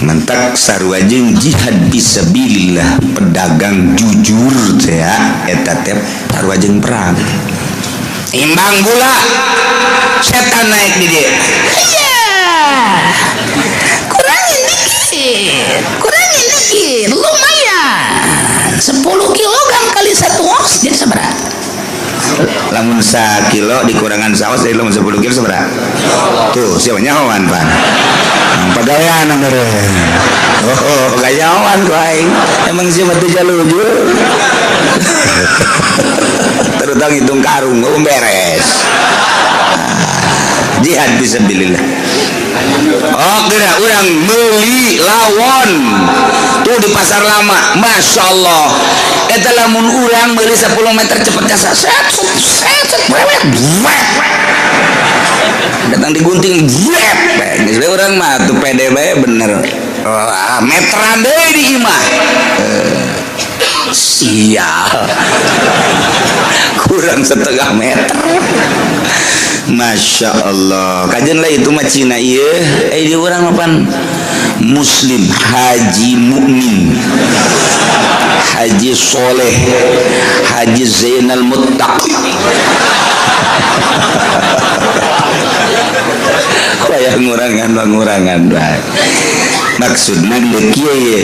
Mentak sarua jeung jihad fisabilillah, pedagang jujur teh ya, eta teh sarua jeung perang. Imbang gula setan naik di dia. Iya. Kurangin dikit. Kurangin dikit. Lumayan. 10 kilogram kali 1 ons jadi seberapa? Lamun sakilo dikurangan saos jadi lamun 10 kilo seberapa? Tuh, siapa nyahoan pan? Pagawean meureun. Oh, gayawan ku aing. Emang siapa teh jalujur? Terutang hitung karung, oh, beres. Jihad fisabilillah. Oh, kira urang meuli lawon tuh di pasar lama, masya Allah. Eta lamun urang meuli 10 meter cepet jasa, set set set set, brewet brewet, datang digunting, brewet. Geus we urang mah tuh pede bae bener. Wah, meteran deui di imah. Sial, kurang setengah meter. Masya Allah, kajian lah itu mah Cina iya. Eh, di orang mapan Muslim, Haji Mukmin, Haji Soleh, Haji Zainal Muttaqi. Wayah ngurangan ngurangan bae. Maksudna kieu ye,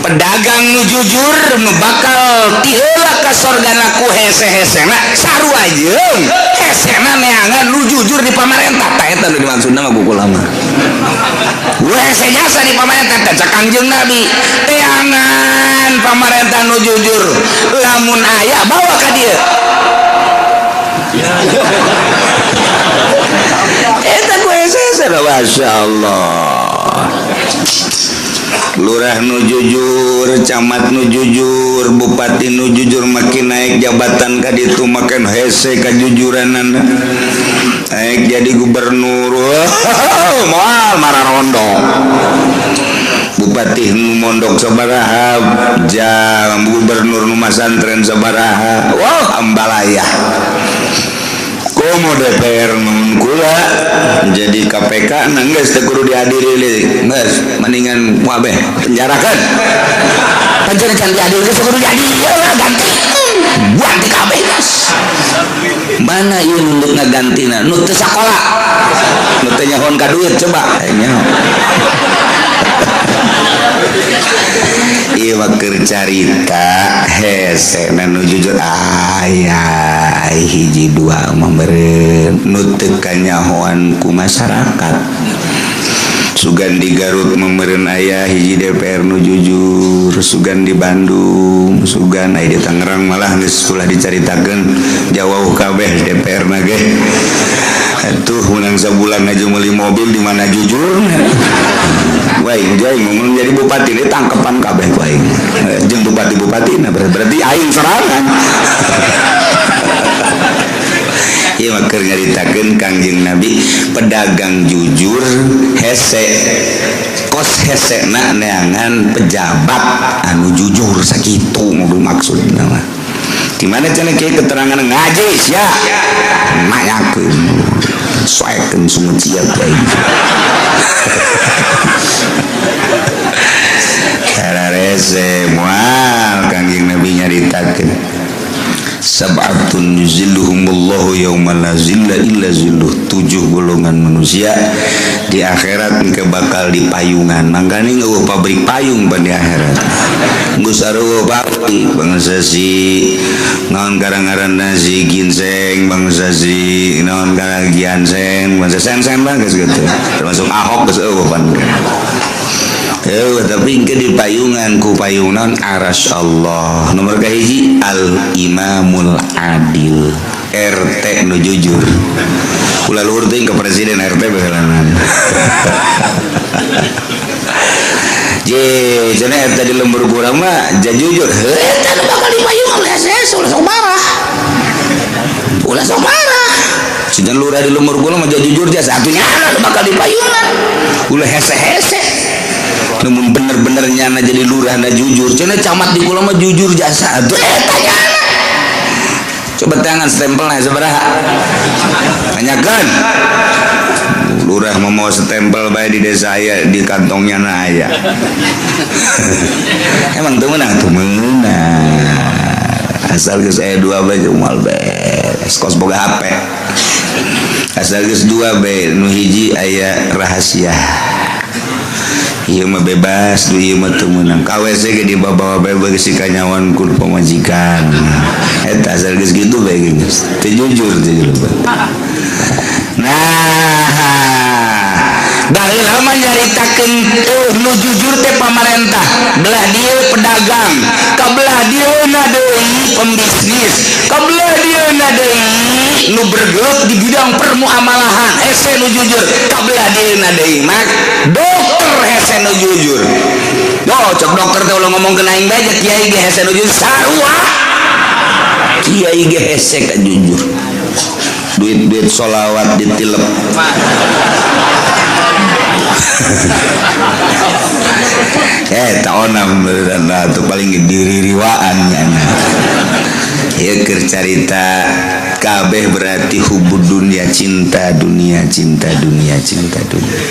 pedagang nu jujur nu bakal tiheula ka sorgana ku hese-hesena sarua jeung hesena neangan nu jujur di pamarentah. Tah, eta nu dimaksudna mah buku lama. Hese jasa di pamarentah teh, cak Kangjeng Nabi, teangan pamarentah nu jujur, lamun aya bawa ka dieu. Eta ku hese-hese. Masya Allah, lurah nu jujur, camat nu jujur, bupati nu jujur, makin naik jabatan ka ditu makin hese kajujuranana. Naik jadi gubernur, moal mararondo. Bupati nu mondok sabaraha jam, gubernur nu masantren sabaraha, wah, ambalaya. Komo DPR nun kula jadi KPK nah geus teu kudu diadili geus mendingan wabeh penjarakan. Pancen can diadili geus kudu diadili lah, ganti. Ganti kabeh geus. Mana ieu nu ngagantina nu teu sakola, nu teu nyahoan ka duit, coba nyaho. Ieu mah keur carita hese nu jujur aya hiji dua mah meureun nu teu kanyahoan ku masyarakat. Sugan di Garut meureun aya hiji DPR nu jujur, sugan di Bandung, sugan aya di Tangerang, malah geus ulah dicaritakeun, jauh kabeh DPR na ge. Atuh menang sabulan aja meuli mobil, di mana jujur? Wah, aing mun jadi bupati ini tangkepan kabeh ku aing. Jeung bupati-bupati nah berarti aing serangan. Ieu mah keur nyaritakeun Kangjeng Nabi, pedagang jujur hese kos hesena neangan pejabat anu jujur, sakitu mobil maksudna mah. Di mana cenah kieu keterangan ngaji sia? Nanyakeun. Soekeun sungut sia ku aing. Rese moal Kangjeng Nabi nyaritakeun sab'atun yuzilluhumullahu yauma la zilla illa zilluh, 7 golongan manusia di akhirat engke bakal dipayungan. Mangkane eueuh pabrik payung pan di akhirat geus areueuh pabrik bangsa si naon garang-garanna si ginseng, bangsa si naon garang gianseng, bangsa sen-sen lah geus gitu, termasuk Ahok geus eueuh pan. Tapi ke di payungan ku payungan aras Allah. Nomor kahiji, al imamul adil, RT nu jujur. Ulah luhur teuing ke presiden RT baheulanan. Je cenah eta di lembur kurang mah ja jujur. Heuh, Eta nu bakal dipayungan hese ulah sok marah. Ulah sok marah. Cenah lurah di lembur kula mah ja jujur jasa atuh Nyana nu bakal dipayungan. Ulah hese-hese. Namun bener-bener nyana jadi lurah na jujur, cenah camat di kula mah jujur jasa atuh Eta nyana. Coba tangan stempelnya sabaraha, tanyakan. Lurah mau stempel bae di desa aya di kantongnya na aya. Emang teu meunang teu meunang. Asal geus aya dua bae moal beres kos boga HP. Asal geus dua bae nu hiji aya rahasia. Ieu mah bebas, nu ieu mah teu meunang. Ka WC ge dibawa bae beusi kanyawan ku pamajikan. Eta asal geus kitu bae geus. Teu jujur teu jujur. Nah, baheula mah nyaritakeun nu jujur teh pamarentah, belah dieu pedagang, ka belah dieuna deui pembisnis, ka belah dieuna deui nu bergelut di bidang permuamalahan, hese nu jujur, ka belah dieuna deui mak dokter hese nu jujur. Oh, cok dokter teh ulah ngomongkeun aing bae, kiai ge hese nu jujur sarua. Kiai ge hese ka jujur. Duit-duit sholawat ditilep. Tak onam nah, tuh paling diririwaan ya. Ieu keur carita kabeh berarti hubud dunia, cinta dunia, cinta dunia, cinta dunia.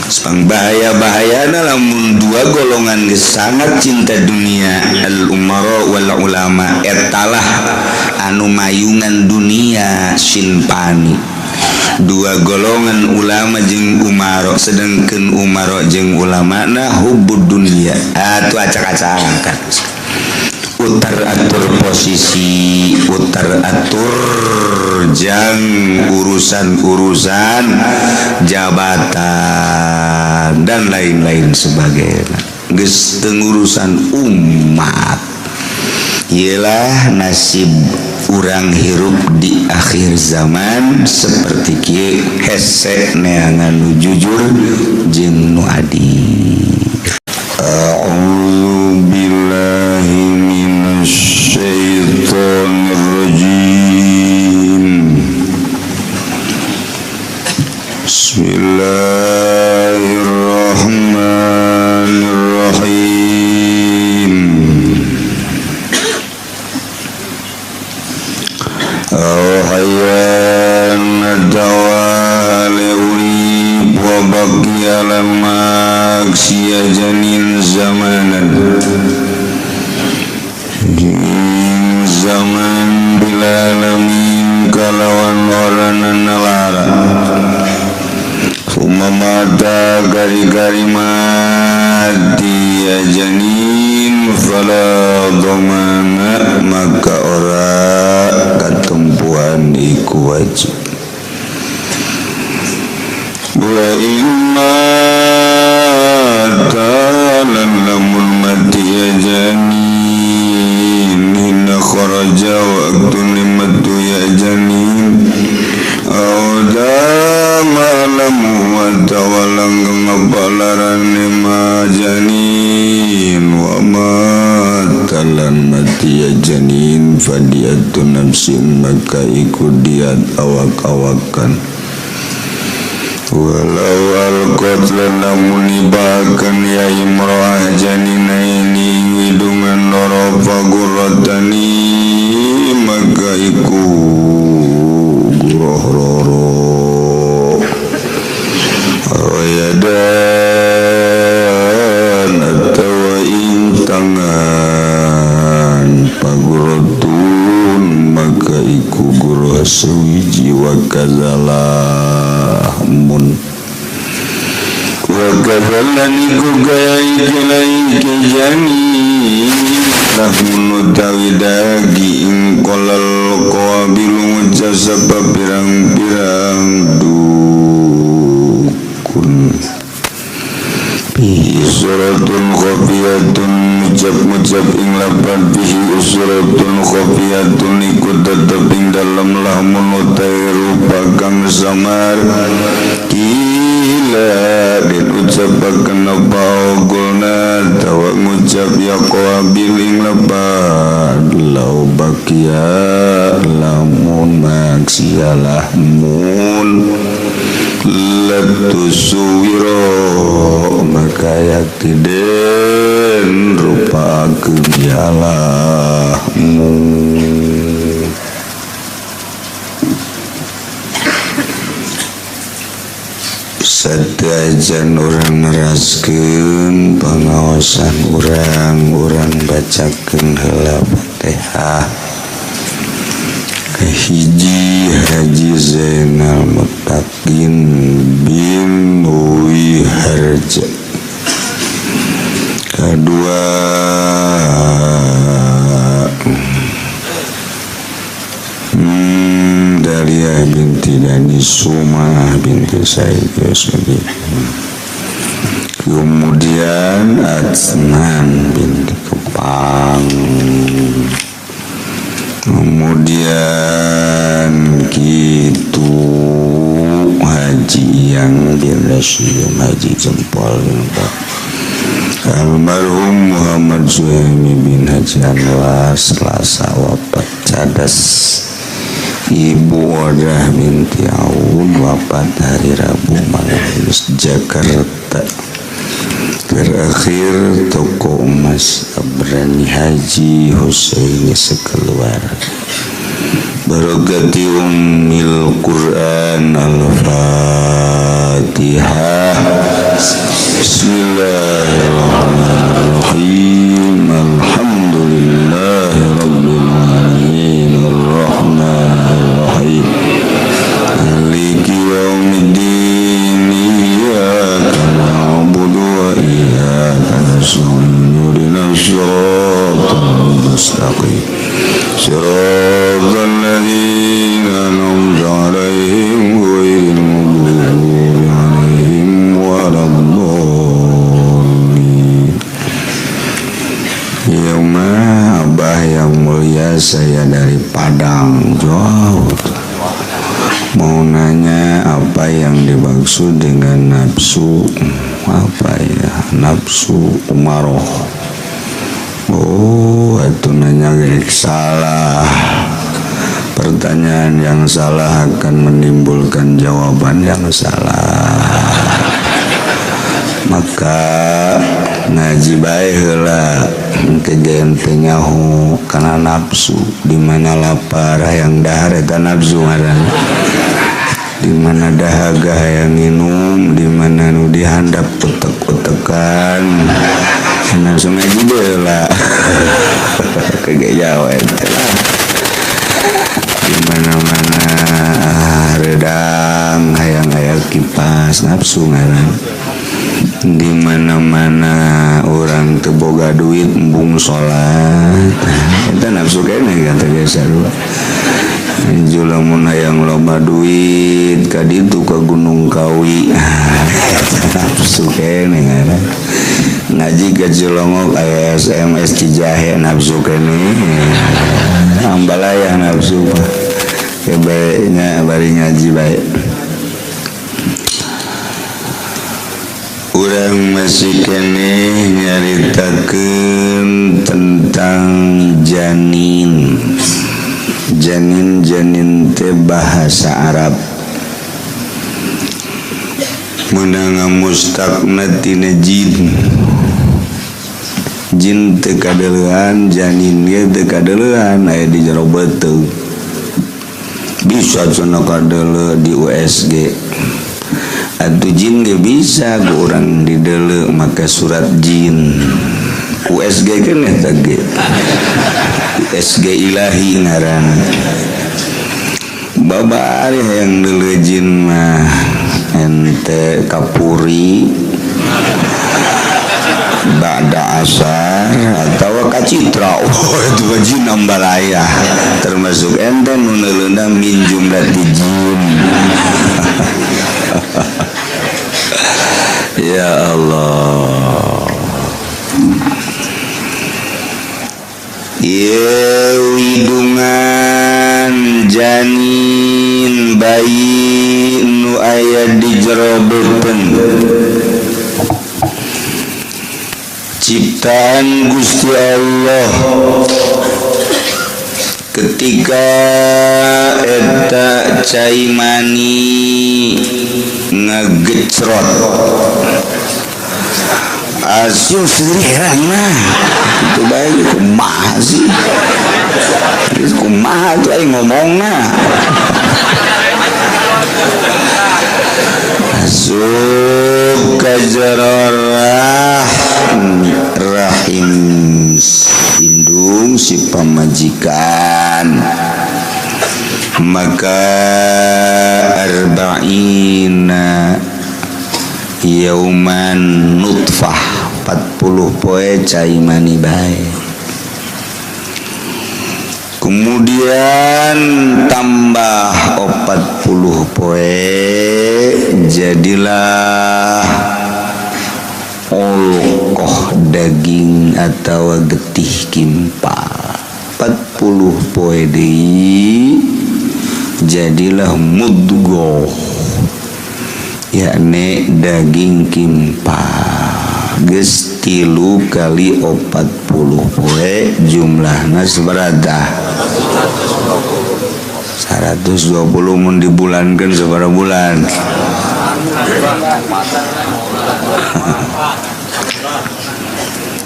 Sepang bahaya-bahayana lamun dua golongan geus sangat cinta dunia, al umara wal ulama, etalah anu mayungan dunia sinpani. Dua golongan ulama jeung umaro, sedangkan umaro jeung ulama na hubud dunia atuh acak-acakan, utar atur posisi, utar atur jang urusan-urusan jabatan dan lain-lain sebagainya, geus teu ngurusan umat. Ialah nasib urang hirup di akhir zaman seperti kieu, hese neangan nu jujur jeung nu adil. A'udzu billahi minasyaitonir rajim. Bismillahirrahmanirrahim. Awhayan tawali urib wa baqiya lamaksiya janin zamanan zaman bilalamin kalawan oranan nalara summa mata gari-gari mati ya janin fala dhamana maka ora katempuan iku wajib. Wa imma talan lamun mati ya janin hina kharaja waqtu limatu ya janin awda malamu wa tawalang ngapalaran lima janin wa matalan mati ya janin fadiyatun nafsin maka iku diat awak-awakan. Walau al-qatla lamun ibakan ya imro'ah janinaini widungan loro fagurratani maka iku guroh roro ayadan atawa ing tangan pagurotun maka iku guroh sewiji wa kazalahmun wa kazalan iku gaya iki janin lahmun utawi daging kolal qabilu ngucap pirang-pirang dukun bihi suratun khafiyatun ngucap-ngucap ing lapan bihi suratun khafiyatun iku tetep ing dalem lahmun utawi rupa kang samar kila den ucapaken apa gulna tawa ngucap ya qabil ing lapan lau bakia lamun maksialahmun latusuwiro maka yakti den rupa kebialahmu. Satajan urang neraskeun pangaosan urang, urang bacakeun heula Fatihah. Hiji Haji Zainal Muttaqin bin Wiharja. Kedua Dahlia binti Dani Sumah binti Said Yusuf. Kemudian Adnan binti Kepang. Kemudian gitu Haji yang bin Rasyid Haji Jempol almarhum Muhammad Suhaimi bin Haji Anwar Selasa wafat cadas. Ibu Wadah binti Aun wafat hari Rabu malam Jakarta. Terakhir toko emas Abrani Haji Husaini sekeluarga. Barokati ummil Quran. Al-Fatihah. Bismillahirrahmanirrahim. Alhamdulillahirabbil alamin. Arrahmanirrahim. Maliki yaumiddin. Iyyaka na'budu wa iyyaka nasta'in. Ihdinas siratal mustaqim. Siratal ladzina an'amta 'alaihim ghairil maghdubi 'alaihim waladdallin. Ya Abah yang mulia, saya dari Padang jauh. Mau nanya apa yang dimaksud dengan nafsu, apa ya, nafsu umaroh. Oh, itu nanya salah. Pertanyaan yang salah akan menimbulkan jawaban yang salah. Maka ngaji bae heula engke teh nyaho kana nafsu, di mana lapar hayang dahar eta nafsu ngaranna. Di mana dahaga hayang nginum, di mana nu dihandap utek-utekan. Langsung ngaji heula. Kege jauh eta lah. Di mana-mana redang hayang aya kipas nafsu ngaran. Di mana-mana orang teu boga duit embung salat eta nafsu keneh kan teh sarua. Lamun hayang loba duit ka ditu ka Gunung Kawi nafsu keneh ngaran. Ngaji ka Cilongok aya SMS Cijahe nafsu keneh. Ambalaya nafsu kebaiknya bari ngaji bae. Urang masih keneh nyaritakeun tentang janin. Janin-janin teh bahasa Arab. Meunang mustaqna tina jin. Jin teu kadeleuan, janin ge teu kadeleuan aya di jero beuteung. Bisa cenah kadeuleu di USG. Atuh jin ge bisa ku urang dideuleu make surat jin. USG keneh teh ge. USG ilahi ngaranna. Babari hayang deuleu jin mah ente kapuri ba'da asar atau kacitra. Oh, itu jin ambalaya termasuk ente nu neuleuna min jumlati jin. Ya Allah. Ieu widungan janin bayi nu aya di jero beuteung ciptaan Gusti Allah. Ketika eta cai mani ngegecrot asyuk sendiri heran mah itu baik kumaha sih kumaha tuh aing ngomongna. Asup ka jero rahim indung si pamajikan, maka arba'ina yauman nutfah, 40 poe cai mani bae. Kemudian tambah 40 poe jadilah olokoh daging atau getih kimpal. 40 poe deui jadilah mudghah, yakni daging kimpal. Geus 3 kali 40 poe jumlahna sabaraha? 120. Mun dibulankeun sabaraha bulan?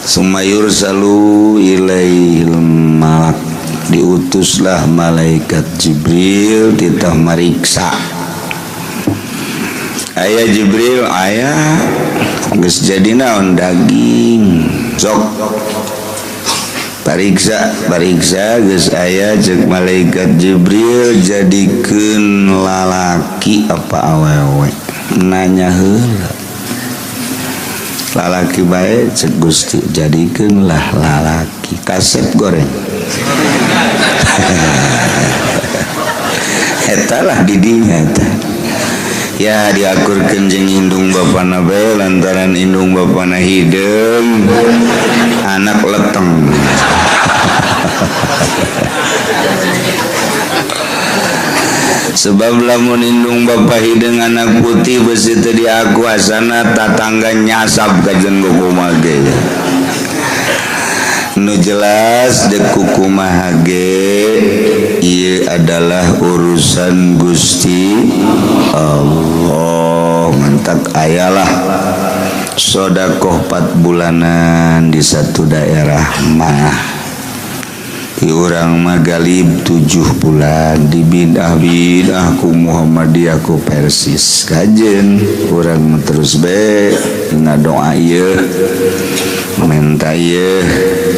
Summa yursalu ilaihil malak, diutuslah malaikat Jibril titah mariksa. Aya Jibril, aya geus jadi naon daging, sok pariksa, pariksa geus aya. Cek malaikat Jibril, jadikeun lalaki apa awewe? Nanya heula, lalaki bae cek Gusti, jadikeun lah lalaki, kasep goreng. Eta lah didinya eta. Ya diakurkeun jeung indung bapana bae, lantaran indung bapana hideung anak leteng. Sebab lamun indung bapa hideung anak putih besi teu diakuasana tatangga nyasab ka jeung kumaha ge. Nu jelas deuk kumaha ge ieu adalah urusan Gusti Allah. Mantak ayalah sodakoh 4 bulanan di satu daerah mah. Di urang mah galib 7 bulan di bidah bidah ku Muhammadiyah ku Persis kajen urang terus be ngadoa ieu menta ieu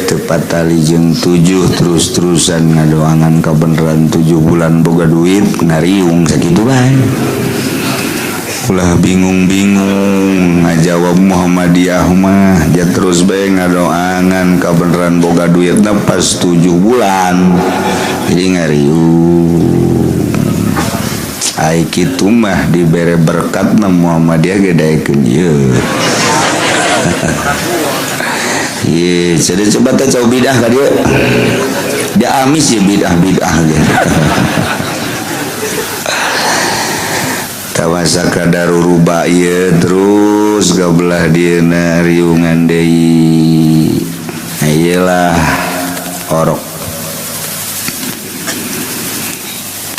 tepat tali jeung 7 terus-terusan ngadoangan kabeneran 7 bulan boga duit ngariung sakitu bae. Ulah bingung-bingung ngajawab Muhammadiyah mah dia terus bae ngadoangan kabeneran boga duitna pas 7 bulan jadi ngariung. Ai kitu mah dibere berkatna Muhammadiyah ge daekeun ieu. Ye, jadi coba teh jauh bidah ka dieu. Dia amis ya bidah-bidah ge. Tawasaka daruruba ieu terus gabelah dieuna riungan deui. Ayelah orok.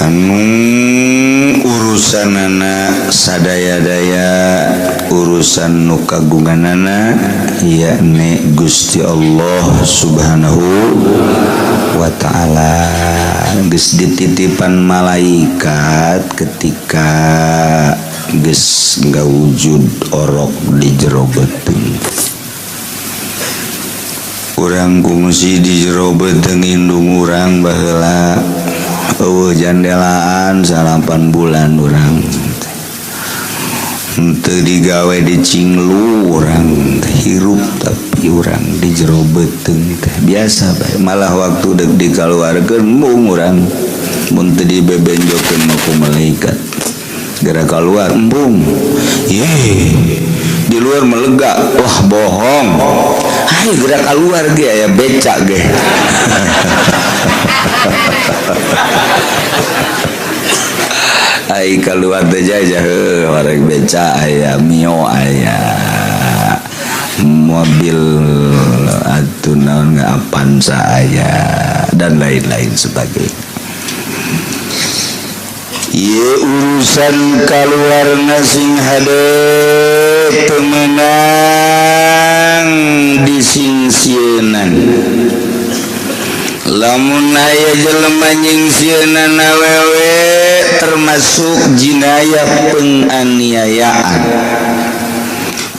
Anu urusanana sadaya-daya urusan nu kagunganana yakni Gusti Allah Subhanahu wa ta'ala. Geus dititipan malaikat ketika geus ngawujud orok di jero beuteung. Urang kungsi di jero beuteung indung urang baheula eueuh jandelaan 8 bulan urang henteu digawe di cinglu urang hirup tapi urang di jero beuteung teh biasa bae. Malah waktu deuk dikaluarkeun embung urang mun teu dibebenjokeun mah ku malaikat geura kaluar embung. Ye di luar melega, wah bohong. Hayu geura kaluar ge aya becak ge. Ai kaluar teh jajah heuh wareg beca aya mio aya mobil atuh naon Avanza aya dan lain-lain sebagainya. Ieu urusan kaluarna sing hade teu meunang disingsieunan. Lamun aya jelema nyingsieunan awewe termasuk termasuk jinayah penganiayaan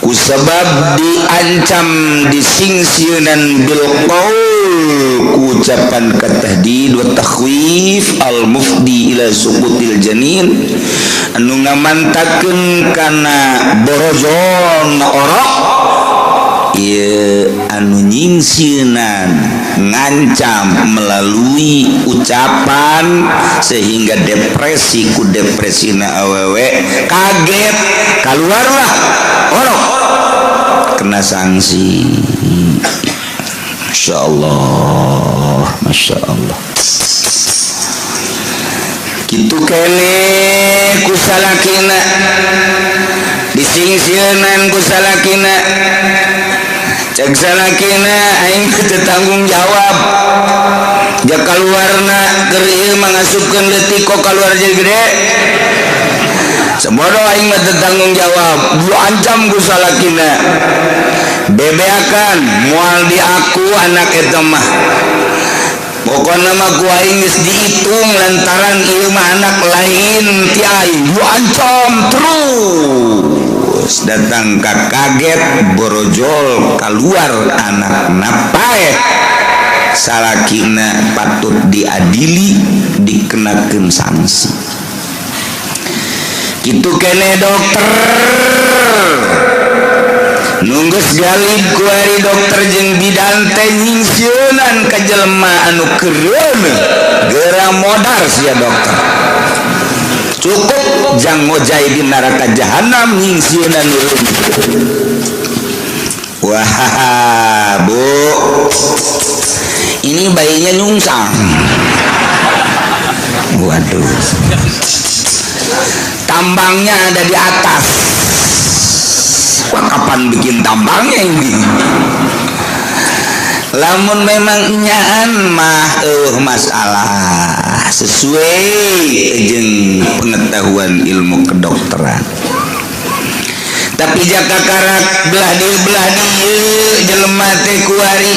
kusabab diancam disingsieunan bil qaul ku ucapan katahdid wa takhwif al mufdi ila suqutil janin anu ngamantakeun kana borojol na orok ieu anu nyingsieunan ngancam melalui ucapan sehingga depresi ku depresina awewe kaget keluarlah orok kena sanksi. Masya Allah, Masya Allah. Kitu kene ku salakina disingsieunan ku salakina, cek salakina aing teu tanggung jawab ja kaluarna keur ieu mah ngasupkeun leutik kok kaluar jadi gede sebodoh aing mah teu tanggung jawab. Diancam ku salakina bebeakan moal diaku anak eta mah, pokokna mah ku aing geus dihitung lantaran ieu mah anak lain ti aing. Diancam terus datang ka kaget borojol keluar anak paeh salakina patut diadili dikenakeun sanksi. Kitu kene dokter nunggus galib kuari dokter jeung bidan teh nyingsieunan ka jelema anu keureun geura modar sia dokter cukup jang ngojay di neraka jahanam nyingsieunan nurun. Wah bu, ini bayinya nyungsang, waduh tambangnya ada di atas. Wah kapan bikin tambangnya ini? Lamun memang nyaan mah masalah sesuai jeung pengetahuan ilmu kedokteran. Tapi jaka karak belah dieu jelema teh kuari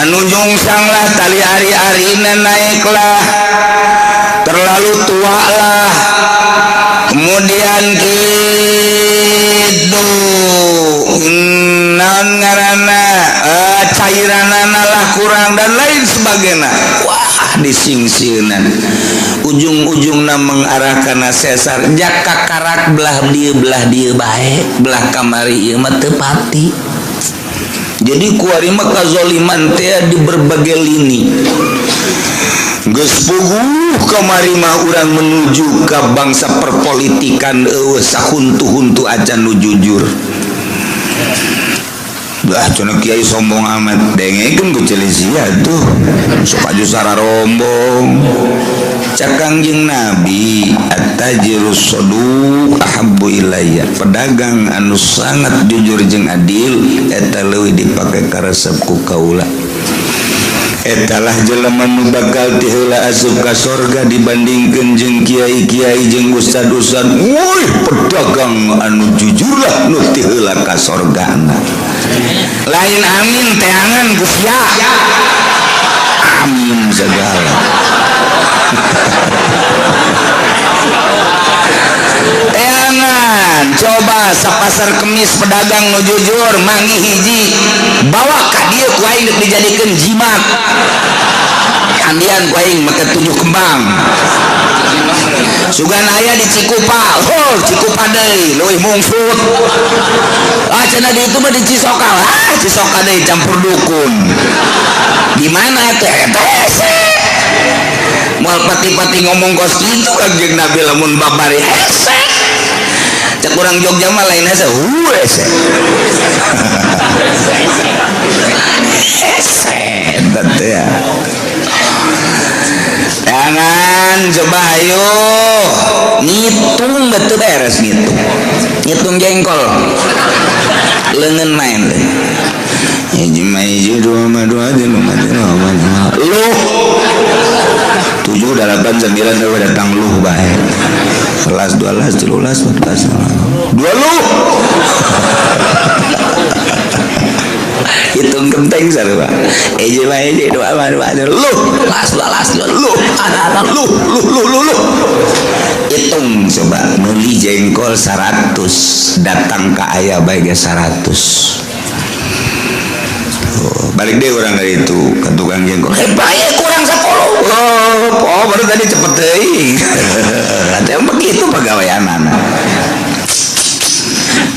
anu nyungsang lah tali ari-arina naiklah terlalu tua lah kemudian gitu naon ngaranna cairanana lah kurang dan lain sebagainya. Wah disingsieunan ujung-ujungna mengarah kana sesar jaka karak belah dieu bae belah kamari ieu mah teu pati. Jadi kuari mah kazoliman teh di berbagai lini. Geus puguh kamari mah urang menuju ka bangsa perpolitikan eueuh sahuntu-huntu acan nu jujur. Bah cenah kiai sombong amat dengekeun ku sia tuh sok aju sararombong. Cak Kangjeng Nabi at-tajirus saduq ahabbu ilayya, pedagang anu sangat jujur jeung adil eta leuwih dipake karesep ku kaula. Etalah jelema nu bakal ti heula asup ka sorga dibandingkeun jeung kiai-kiai jeung ustad-ustad. Woi pedagang anu jujurlah nu ti heula ka sorgana. Lain amin teangan ku sia. Amin segala. Teangan coba sapasar kemis pedagang nu jujur manggih hiji bawa ka dieu ku aing deuk dijadikeun jimat. Andian ku aing make 7 kembang. Sugan aya di Cikupa, oh Cikupa deui leuwih mungsut. Ah cenah di itu mah di Cisoka, ah Cisoka deui campur dukun. Di mana teh eta hese. Moal pati-pati ngomong kos kitu Kangjeng Nabi lamun babari hese. Cek urang Jogja mah lain hese, hese. Hese eta teh ya. Jangan coba ayo ngitung betul beres ngitung. Ngitung jengkol. Leungeun main deh. Hiji mah hiji dua mah dua tilu mah tilu opat mah luh. 7 8 9 udah datang luh bae. 11 12 13 14 2 luh. Hitung ke Genteng sarua. Eje mah eje, dua mah dua, lu Las las lu ada lu lu lu lu lu. Hitung coba, meuli jengkol 100 datang ke ayah bae ge 100. Oh, balik deh orang dari itu ke tukang jengkol. Eh, bae kurang 10. Oh, baru tadi cepet teuing. Yang begitu pegawaianana.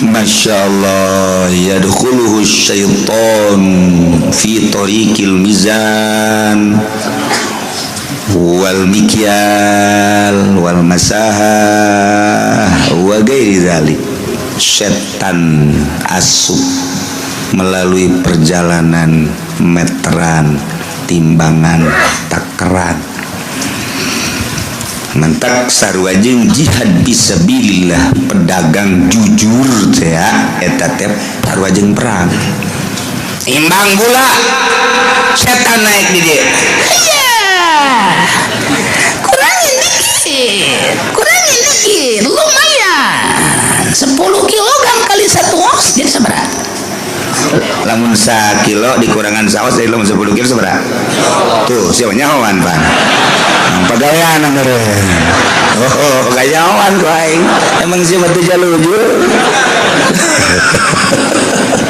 Masya Allah, yadkhuluhu syaitan fi tariqil mizan wal mikyal wal masahah wa ghairi dzalik. Setan asup melalui perjalanan meteran, timbangan, takaran. Mentak sarua jeung jihad fisabilillah, pedagang jujur teh ya, eta teh sarua jeung perang. Imbang gula, setan naik di dia. Iya. Kurangin dikit. Kurangin dikit. Lumayan. 10 kilogram kali 1 ons jadi seberapa? Lamun sakilo dikurangan saos dari lamun 10 kilo seberapa? Tuh, siapa nyahoan, Pan? Pagawean meureun. Oh, gak nyahoan ku aing. Emang siapa teu jalujur?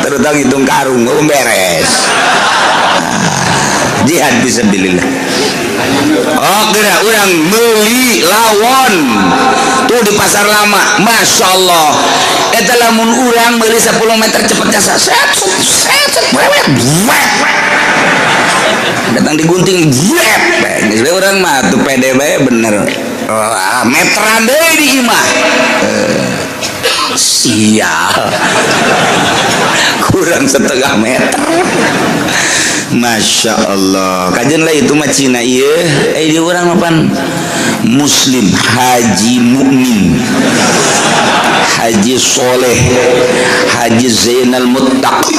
Terutang hitung karung, oh, beres. Ah, jihad fisabilillah. Oh, geura urang meuli lawon. Tuh di pasar lama, Masya Allah. Eta lamun urang meuli 10 meter cepet jasa. Set set set brewet brewet. Datang digunting brewet. Geus we urang mah tuh pede bae bener. Oh, meteran deui di imah. Sial. Kurang setengah meter. Masya Allah. Kajian lah itu mah Cina ieu. Eh di urang mah pan Muslim, Haji Mukmin, Haji Soleh, Haji Zainal Muttaqi.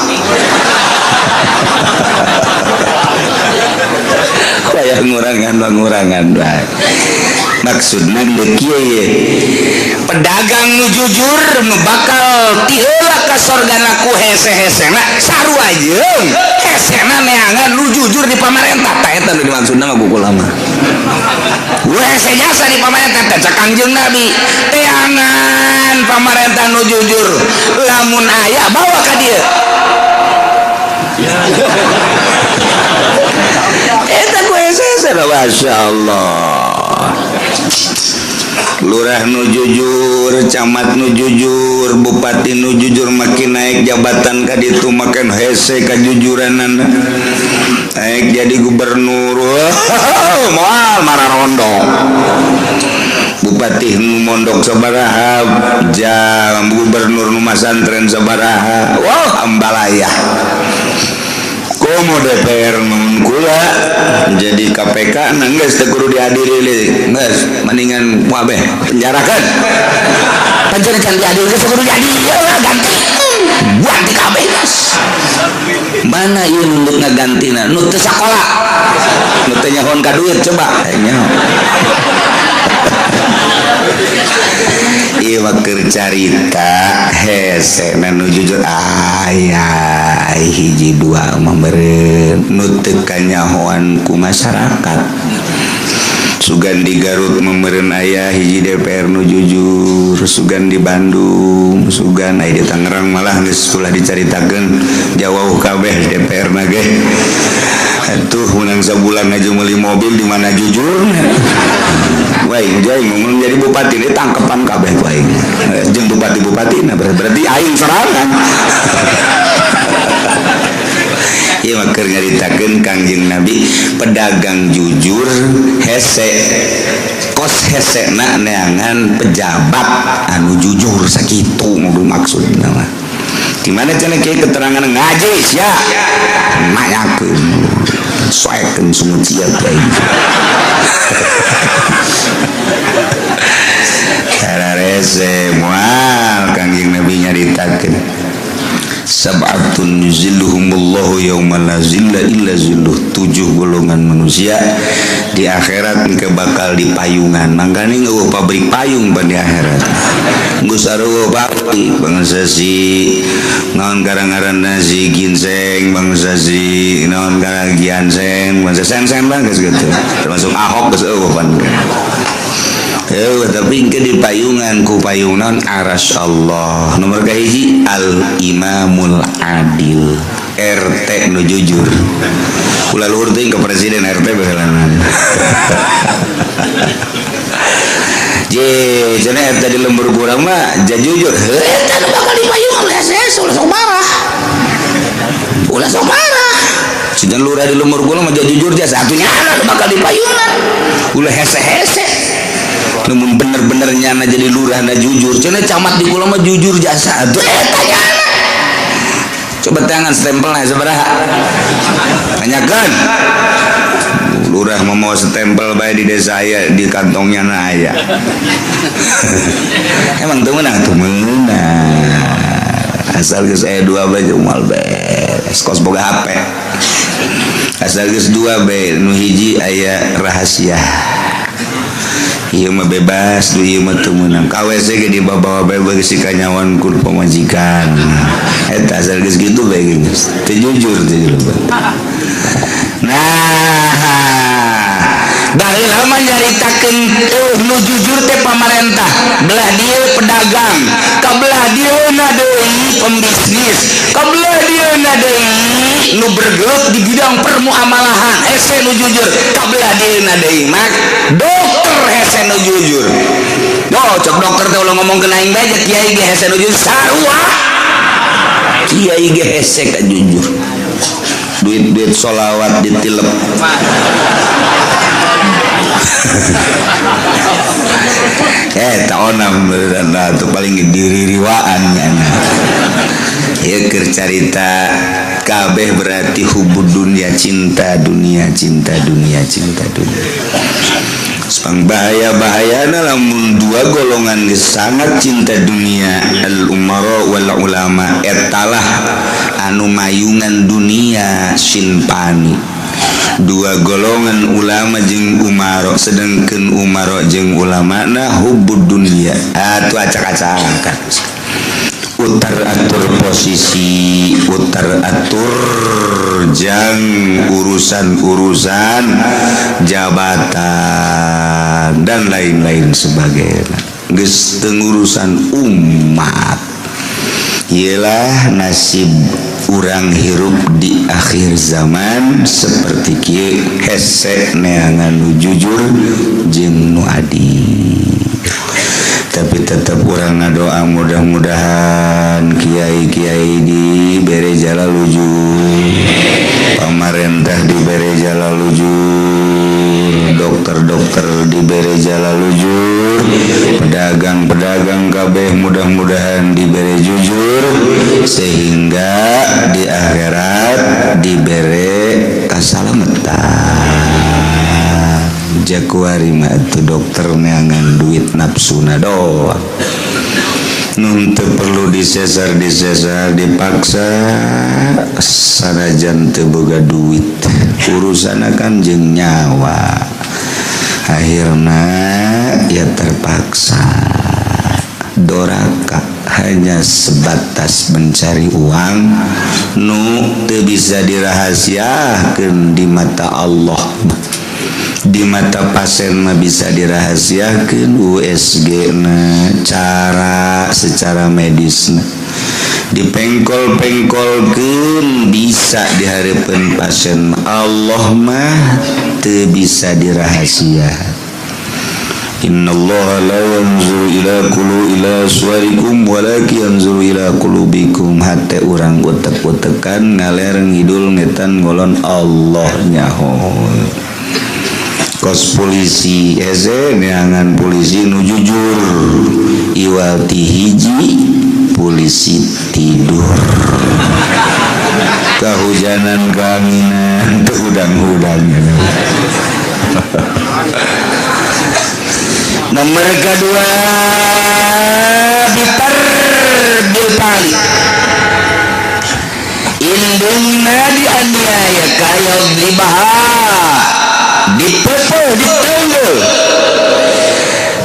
Kayak ngurangan bae. Maksudna kieu ye. Pedagang nu jujur nu bakal ti heula ka sorgana ku hese-hesena sarua jeung hesena neangan nu jujur di pamarentah. Tah eta nu dimaksudna mah ku kula mah. Hese jasa di pamarentah teh cak Kangjeng Nabi. Teangan pamarentah nu jujur lamun aya bawa ka dieu. Eta ku hese-hesena Masya Allah. Lurah nu jujur, camat nu jujur, bupati nu jujur, makin naik jabatan ka ditu makin hese kajujuranana. Naik jadi gubernur, moal mararondo. Bupati nu mondok sabaraha jam, gubernur nu masantren sabaraha. Wah, ambalaya. Komo DPR nun kula jadi KPK nah geus teu kudu diadili geus mendingan kabeh penjarakeun. Penjara can diadili geus kudu diadili lah ganti. Ganti kabeh geus. Mana ieu nunduk ngagantina nu teu sakola. Nu teu nyahoan ka duit coba nyaho. Ieu mah keur carita hese nu jujur aya hiji dua mah meureun nu teu kanyahoan ku masyarakat. Sugan di Garut meureun aya hiji DPR nu jujur, sugan di Bandung, sugan aya di Tangerang malah geus ulah dicaritakeun jauh kabeh DPR na ge. Atuh menang sabulan aja meuli mobil di mana jujur. Wah, aing mun jadi bupati ini tangkepan kabeh ku aing. Jeung bupati-bupati nah berarti aing serangan. Ieu mah keur nyaritakeun Kangjeng Nabi pedagang jujur hese kos hesena neangan pejabat anu jujur sakitu ngobrol maksudna mah. Di mana cenah kieu keterangan ngaji sia nanyakeun soekeun sungut sia teh. Rese moal Kangjeng Nabi nyaritakeun. Sab'atun yuzilluhumullahu yauma la zilla illa zilluh. 7 golongan manusia di akhirat engke bakal dipayungan. Mangkane eueuh pabrik payung pan di akhirat. Geus sarua pabrik bangsa si naon karang-ngaranna si ginseng, bangsa si naon karang gianseng, bangsa seng-seng lah geus gitu. Termasuk Ahok geus eueuh pan. Tapi engke di payungan ku payungan aras Allah. Nomor kahiji al imamul adil, RT nu jujur. Ulah luhur teuing ke presiden RT baheulanan. Je, cenah eta di lembur kurang mah ja jujur. Heuh, Eta nu bakal dipayungan hese ulah sok marah. Ulah sok marah. Cenah lurah di lembur kurang mah ja jujur jasa atuh Nyana nu bakal dipayungan. Ulah hese-hese. Namun bener-bener nyana jadi lurah na jujur. Cenah camat di kula mah jujur jasa atuh Eta nyana. Coba tangan stempelna sabaraha? Tanyakeun. Lurah mah mau stempel bae di desa aya di kantongnya na aya. Emang teu meunang? Teu meunang. Asal geus aya 2 bae moal beres. Kos boga HP. Asal geus 2 bae nu hiji aya rahasia. Ieu mah bebas, du ieu mah teu meunang. Ka WC ge dibawa bae beuki kanyawan ku pamajikan. Eta asal geus kitu bae geus. Teu jujur teu jujur. Nah, baheula mah nyaritakeun nu jujur teh pamarentah, belah dieu pedagang, ka belah dieuna deui pembisnis, ka belah dieuna deui nu bergelut di bidang permuamalahan, hese nu jujur, ka belah dieuna deui mah dokter hese nu jujur. Oh, cok dokter teh ulah ngomong ke aing bae, kiai ge hese nu jujur sarua. Kiai ge hese ka jujur. Duit-duit sholawat ditilep. Tak onam nah, itu paling diririwaan nyana. Ieu keur carita kabeh berarti hubud dunia, cinta dunia, cinta dunia, cinta dunia. Sepang bahaya-bahayana lamun dua golongan geus sangat cinta dunia, al umara wal ulama, etalah anu mayungan dunia sinpani. Dua golongan ulama jeung umaro, sedangkan umaro jeung ulama na hubud dunia atuh acak-acakan. Utar atur posisi, utar atur jang urusan-urusan jabatan dan lain-lain sebagainya. Geus teu ngurusan umat. Iyalah nasib urang hirup di akhir zaman seperti kieu, hese neangan nu jujur jeung nu adil. Tapi tetap urang ngadoa mudah-mudahan kiai-kiai dibere jala lujur, pamarentah dibere jala lujur, dokter-dokter dibere jala lujur, pedagang-pedagang kabeh mudah-mudahan dibere jujur sehingga di akhirat dibere kasalamatan. Jakuari mah atuh dokter neangan duit nafsuna doang. Nun teu perlu disesar-disesar dipaksa sanajan teu boga duit. Urusanna kan jeung nyawa. Akhirna ya terpaksa doraka hanya sebatas mencari uang nu teu bisa dirahasiakeun di mata Allah. Di mata pasien mah bisa dirahasiakeun USG na cara secara medisna dipengkol-pengkolkeun bisa dihareupeun pasien. Allah mah teu bisa dirahasia. Innallaha la yanzuru ila qulu ila suwarikum walakin yanzuru ila qulubikum. Hate urang utek-utekan ngaler ngidul ngetan ngolon Allah nyaho. Kos polisi hese neangan polisi nu jujur, iwal ti hiji polisi tidur kehujanan keanginan teu hudang-hudang. Nomor kedua bitar bilpali. Dianiaya kaya dibaha, dipepeh, ditenggel.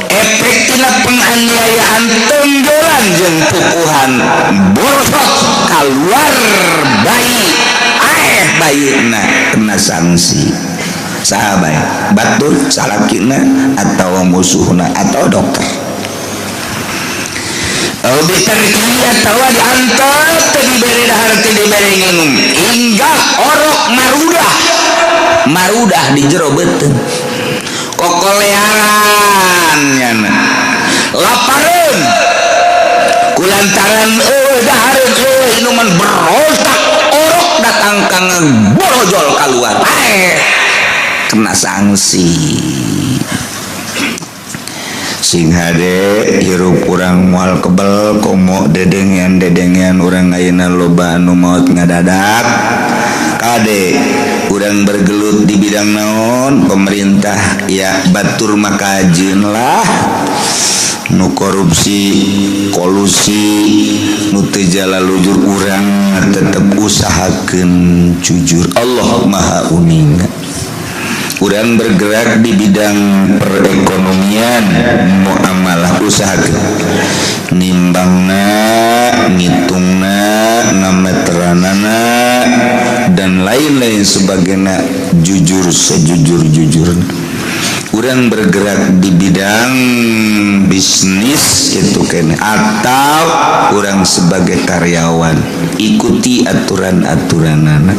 Efek tina penganiayaan, tenggelan jeung pukuhan, borosot keluar bayi. Bayi na kena sanksi. Saha bae? Batur salakina atau musuhna atau dokter? Oh, bitarki atau diantar, teu dibere dahar, teu dibere nginum, hingga orok marudah marudah di jero beuteung, kokolearan nyana, lapareun kulantaran eueuh dahareun, eueuh inuman, berontak orok datang kang borojol keluar. Kena sanksi. Sing hade, hirup urang moal kebel. Komo dedengean dedengean urang ayeuna loba anu maot ngadadak. Kade, urang bergelut di bidang naon, pemerintah ya, batur makajeun lah nu korupsi, kolusi, nu teu jalalujur. Urang tetep usahakeun jujur, Allah Maha Uninga. Urang bergerak di bidang perekonomian, muamalah, usahakeun nimbangna, ngitungna, ngameteranana, dan lain-lain sebagainya, jujur sejujur-jujur. Urang bergerak di bidang bisnis itu kene, atau urang sebagai karyawan, ikuti aturan-aturan anak,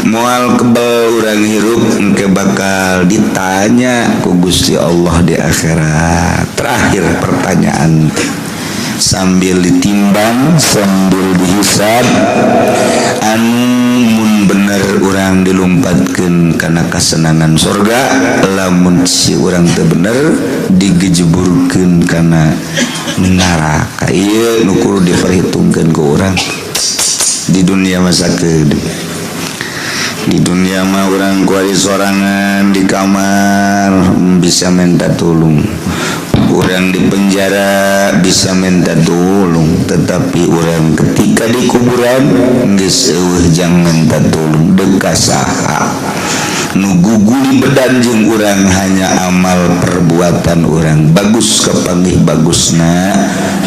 moal kebel urang hirup. Engke bakal ditanya ku Gusti Allah di akhirat. Terakhir pertanyaan sambil ditimbang, sambil dihisab, anu mun bener urang dilumpatkeun kana kasenangan sorga, lamun si urang teu bener digejeburkeun kana neraka. Ieu nu kudu diperhitungkeun ku urang di dunia masa ke di dunia mah. Urang kuari sorangan di kamar bisa minta tolong, urang di penjara bisa minta tolong, tetapi urang ketika di kuburan geus eueuh jang minta tolong deuk ka saha? Nu guguli bedan jeung urang hanya amal perbuatan urang. Bagus kapanggih bagusna,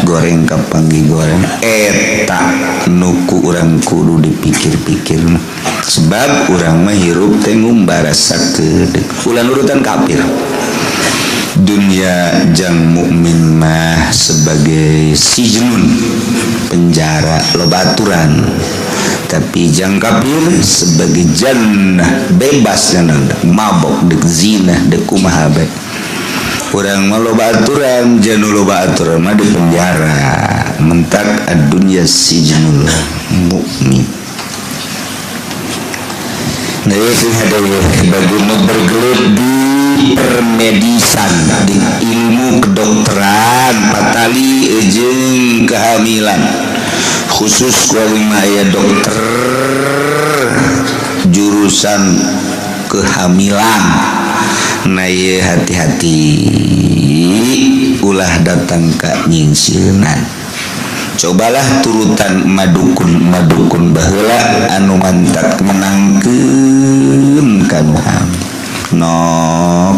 goreng kapanggih goreng. Eta nu ku urang kudu dipikir-pikir, sebab urang mah hirup teh ngumbara sakedeuk. Ulah nurutan kafir. Dunia jang mukmin mah sebagai sijnun, penjara, loba aturan, tapi jang kafir sebagai jannah, bebas, mabok dek, zina dek, kumaha bae. Urang mah loba aturan, janu loba aturan mah di penjara. Mentak ad-dunya sijnul mukmin. Nah, itu ada bagi bergelut di permedisan, di ilmu kedokteran, patali jeung kehamilan, khusus kuari mah aya dokter jurusan kehamilan. Nah, ieu hati-hati, ulah datang ka nyingsieunan. Cobalah turutan madukun madukun baheula anu mantak menangkeun kanu hamil. Nok,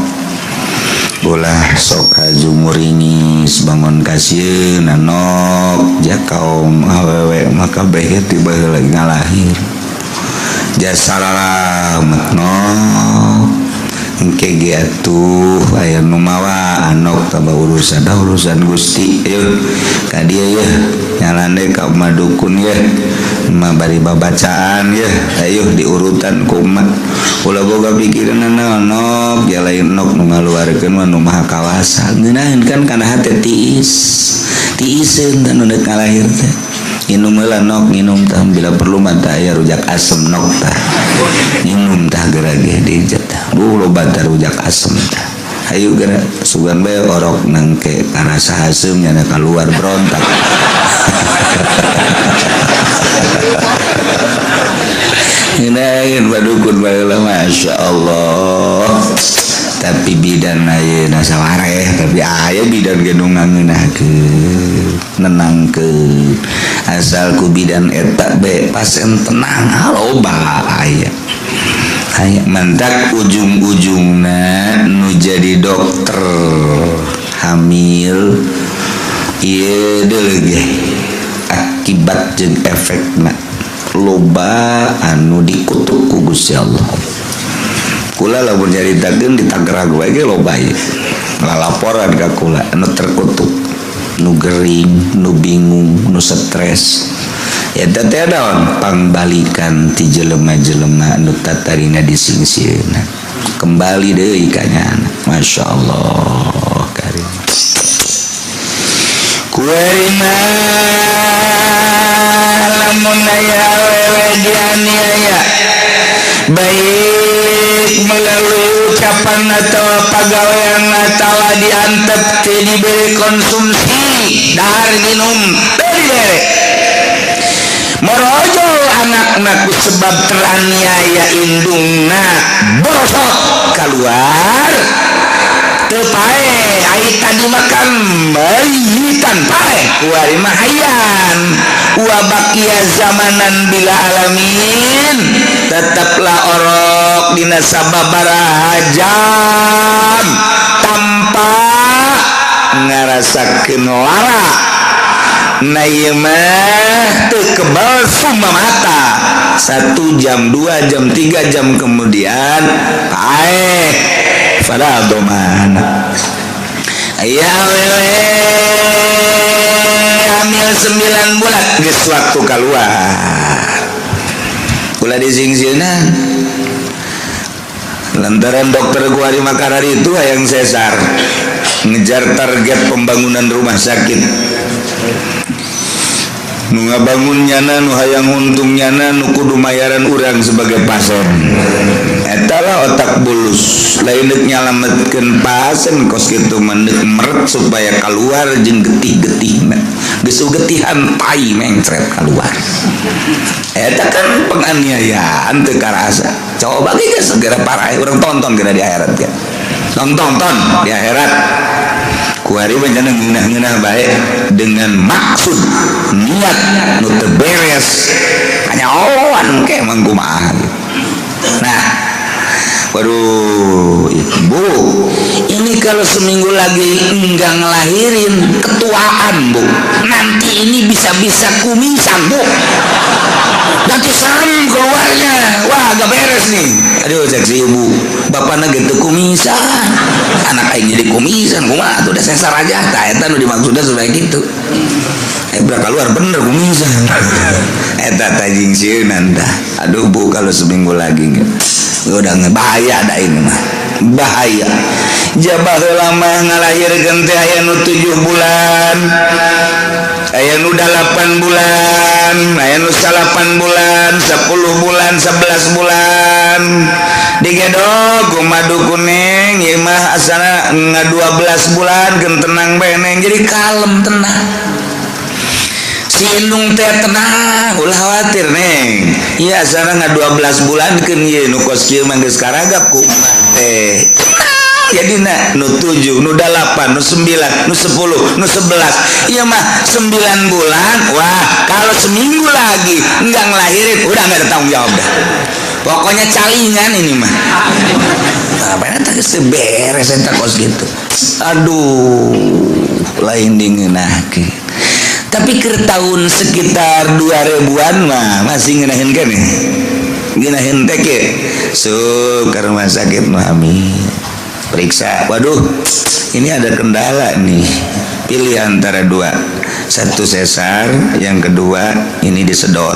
ulah sok haju muringis bangun kasieun. Nok, ja kaum awewe maka kabeh ti baheula ngalahir jasa lalamet. Nok, engke ge atuh aya nu mawa anok, tambah urusan dah, urusan Gusti. Yeuh ka dieu yeuh, nyalande ka madukun yeuh mah, bari babacaan yeuh, ayo diurutan ku emak. Ulah boga pikiran naon, nok. Ya lain nok nu ngaluarkeun mah nu maha kawasa. Ngeunaheun kan kana hate, tiis tiiseun tah nu deuk ngalahir teh. Nginum heula, nok, nginum tah. Bila perlu mah tah aya rujak asem, nok, tah nginum tah. Geura ge dijet tah, loba tah rujak asem tah. Ayo geura, sugan bae orok nangke karasa haseum, nyana keluar berontak. Ngeunaheun badukun baheula, Masya Allah. Tapi bidan ayeuna sawareh, tapi aya bidan ge nu ngangeunahkeun, nenangkeun, asal ku bidan eta be pasien tenang. Loba aya aya mantak ujung-ujungna nu jadi dokter hamil ieu deuleu akibat jeung efekna loba anu dikutuk ku Gusti Allah. Kula lamun nyaritakeun di Tangerang wae ge loba ieu lalaporan ka kula anu terkutuk, nu gering, nu bingung, nu stres. Eta teh naon? Pangbalikan ti jelema-jelema anu tatarina disingsieunan kembali deui ka nyana. Masya Allah karim. Kuari mah lamun aya awewe dianiaya, baik melalui ucapan atau pagawean atau diantep teu diberi konsumsi dahar minum teu dibere, morojol anakna ku sebab teraniaya indungna, borosot keluar teu paeh. Ai tadi makan bayitan paeh, kuari mah hayan wa baqiya zamanan bila alamin, tetaplah orok dina sababaraha jam tanpa ngarasakeun lara. Nah, ieu mah teu kebal summa mata. 1 jam, 2 jam, 3 jam kemudian paeh pada domana. Aya awewe hamil 9 bulan, geus waktu keluar, kula disingsieunan lantaran dokter gua di Makarar itu hayang sesar, ngejar target pembangunan rumah sakit. Nu ngabangun nyana, nu hayang untung nyana, nu kudu mayaran urang sebagai pasien. Eta lah otak bulus, lain deuk nyalametkeun pasien kos kitu mah, deuk meret supaya keluar jeung getih-getihna. Geus getihan, tai mencret keluar. Eta kan penganiayaan teu karasa. Coba ge segera parah urang tonton kira di akhirat kan. Tonton ton di akhirat. Kuari bencana ngeunah-ngeunah baik dengan maksud niat nu teu beres. Hanya awan ke emang kumaha. Nah, waduh, ibu, ini kalau seminggu lagi enggak ngelahirin, ketuaan, Bu. Nanti ini bisa-bisa kumisan, Bu. Nanti serem keluarnya. Wah, agak beres nih. Aduh, cek si ibu, bapaknya gitu kumisan. Anak aing jadi kumisan, kumaha tuh, udah sesar aja. Tah eta nu dimaksudnya supaya gitu. Eh, keluar bener kumisan. Eta tajing sieunan tah. Aduh, Bu, kalau seminggu lagi enggak udah bahaya ada ini mah, bahaya. Jabah lama ngalahirkeun teh aya nu 7 bulan, aya nu 8 bulan, aya nu 8 bulan, 10 bulan, 11 bulan. Digedog ku madu kuning, ieu mah asana nga 12 bulan keun tenang bae, Neng. Jadi kalem, tenang si indung teh, tenang, ulah khawatir, Neng. Iya, asana nga 12 bulan keun ieu nu kos kieu mah geus karagap ku teh. Jadi na nu 7, nu 8, nu 9, nu 10, nu 11. Iya mah 9 bulan. Wah, kalau seminggu lagi enggak ngelahirin, udah nggak ada tanggung jawab dah. Pokoknya calingan ini mah. Apa eta geus beres eta kos gitu. Aduh, lain dingeunahkeun. Tapi ke tahun sekitar 2000-an mah masih ngeunaheun keneh. Ngeunaheun teh ke so ke rumah sakit mah amin. Periksa, waduh, ini ada kendala nih. Pilih antara dua. Satu sesar, yang kedua ini disedot.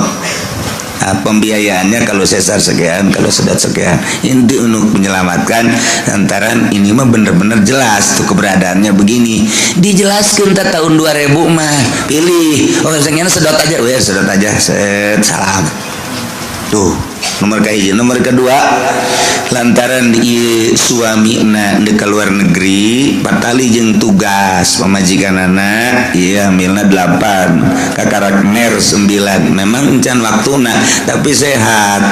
Nah, pembiayaannya kalau sesar sekian, kalau sedot sekian. Ini untuk menyelamatkan lantaran ini mah bener-bener jelas tuh keberadaannya begini. Dijelaskan tak tahun 2000 mah pilih. Oh, sekian sedot aja, weh sedot aja. Set, salam. Tuh, nomor kahiji, nomor kedua lantaran di suami na di luar negeri patali jeung tugas pamajikanana, iya hamilna 8, kakarak ner 9, memang encan waktuna tapi sehat.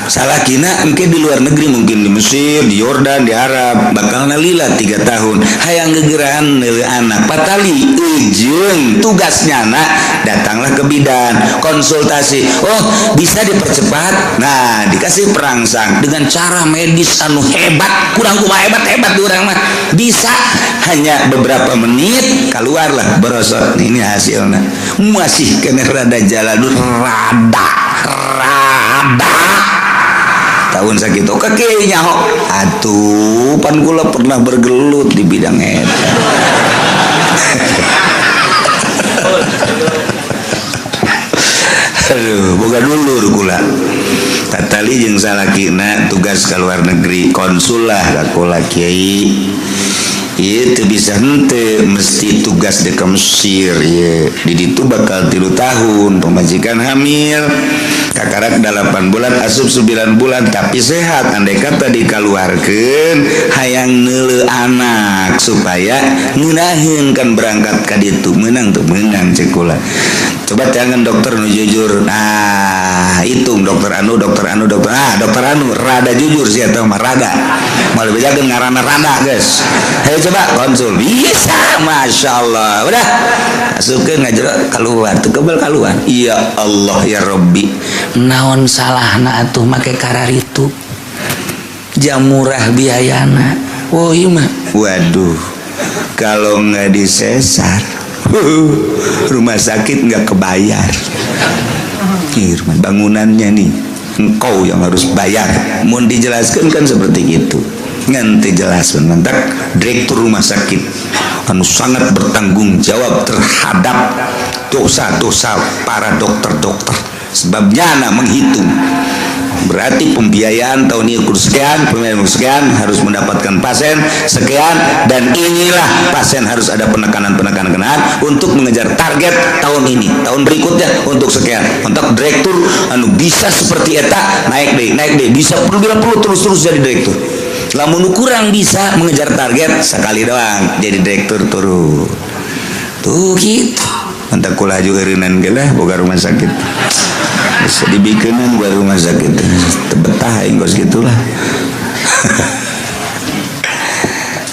Salakina engke di luar negeri, mungkin di Mesir, di Yordan, di Arab, bakal lila 3 tahun, hayang gegerahan neuleu anak. Patali ujung tugasnya anak, datanglah ke bidan, konsultasi. Oh, bisa dipercepat. Nah, dikasih perangsang dengan cara medis anu hebat, kurang kumaha hebat hebat di urang mah bisa hanya beberapa menit keluarlah berosot. Ini hasilnya masih kena rada jalan, rada rada tahun sakit oke nyaho atuh. Pan kula pernah bergelut di bidang eta. Aduh, boga dulur kula. Tatali jeung salakina tugas ke luar negeri, konsul lah ka kula, "Kiai, ieu teu bisa henteu, mesti tugas di ke Mesir ieu. Di ditu bakal 3 tahun, pamajikan hamil kakarak 8 bulan, asup 9 bulan, tapi sehat. Andai kata dikaluarkeun, hayang neuleu anak supaya ngeunaheun kan berangkat ka ditu, meunang tuh?" "Meunang," cek kula. "Coba jangan dokter nu jujur." Nah, hitung dokter anu, dokter anu, dokter, ah, dokter anu rada jujur sih atau mah rada malah bejakeun ngaranna rada. Guys, ayo coba konsul. Bisa, masya Allah. Udah masukkeun ngajero, keluar tuh kebel keluar. Ya Allah ya Robbi. Naon salahna atuh make kararitu, jam murah biayana? Oh, iya mah. Waduh, kalau nggak disesar, rumah sakit nggak kebayar. Ih, rumah bangunannya nih engkau yang harus bayar. Mau dijelaskan kan seperti itu, nganti jelas. Mantap, direktur rumah sakit anu sangat bertanggung jawab terhadap dosa-dosa para dokter-dokter, sebabnya anak menghitung berarti pembiayaan tahun ini ukur sekian, pembiayaan sekian, harus mendapatkan pasien sekian, dan inilah pasien harus ada penekanan-penekanan untuk mengejar target tahun ini, tahun berikutnya untuk sekian. Untuk direktur anu bisa seperti eta naik deh, naik deh, bisa perlu bila perlu terus-terus jadi direktur. Lamun kurang bisa mengejar target, sekali doang jadi direktur turun tuh gitu. Mantap, kula juga eureunnan ge lah boga rumah sakit, bisa dibikinan gua rumah sakit, betah aing kos gitulah.